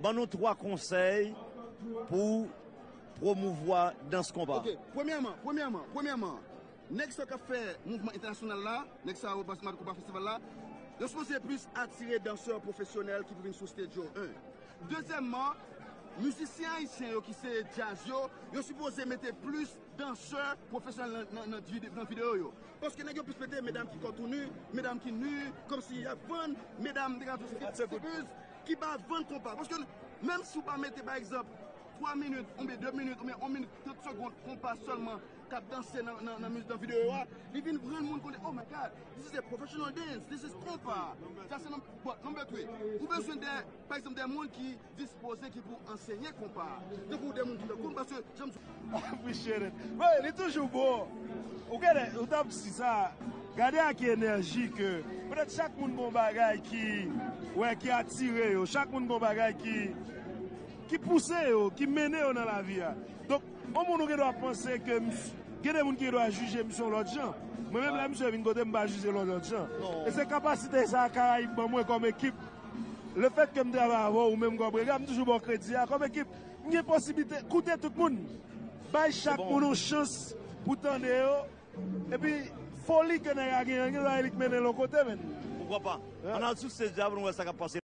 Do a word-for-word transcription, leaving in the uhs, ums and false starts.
Ban nou twa konsèy pou pwomouvwa dans konpa. Ok, premyèman, premyèman, premyèman, nèg sa k ap fè mouvman entènasyonal la, nèg sa yo pase Mad Konpa Festival la, yo sipoze plis atire dansè pwofesyonèl ki pou vin sou stage yo, en. Dezyèmman, mizisyen ayisyen yo ki se djaz yo, yo sipoze mete plis dansè pwofesyonèl nan, nan, nan, vide- nan videyo yo. Paske nèg yo plis mete medam ki kò tou nu, medam ki nu, kòmsi y ap vann, medam de gade se ki pa vann konpa. Paske menm si w pa mete, pa egzanp, twa minit, oubyen de minit, oubyen yon minit trant segonn konpa sèlman k ap danse nan, nan, nan, miz- nan videyo a, li vin rann moun konnen, oh my God, this is a professional dance, this is konpa. Sa se nan, bon, nan betwe. Ou bezwen de, pa egzanp, de moun ki dispoze, ki pou ansenye konpa. Tankou de moun ki fè konpa, paske, jan m di, Appreciate it. Wi, li toujou bon. Ou gade, ou t ap di sa. Gade a ki enèji ke, petèt chak moun gon bagay ki, wè, ki atire yo. Chak moun gon bagay ki, ki pouse yo, ki mennen yo nan lavi a. Donk, yon moun ou gen dwa panse ke, gen de moun ki gen dwa jije misye yon lòt jan. Mwen menm, lè misye vin kote m, m pa jije l yon lòt jan. E se kapasite sa a Karayib ban mwen kòm ekip. Lefètke m travay avè w, ou menm kòm Rega, m toujou ba w kredi a kòm ekip. M gen posiblite koute tout moun. Bay chak moun yon chans pou tande yo. Epi, foli ke nèg la genyen, gen dwa e li k mennen l yon kote, menn. Poukwa pa? Ann al sou stage la pou nou wè sa k ap pase.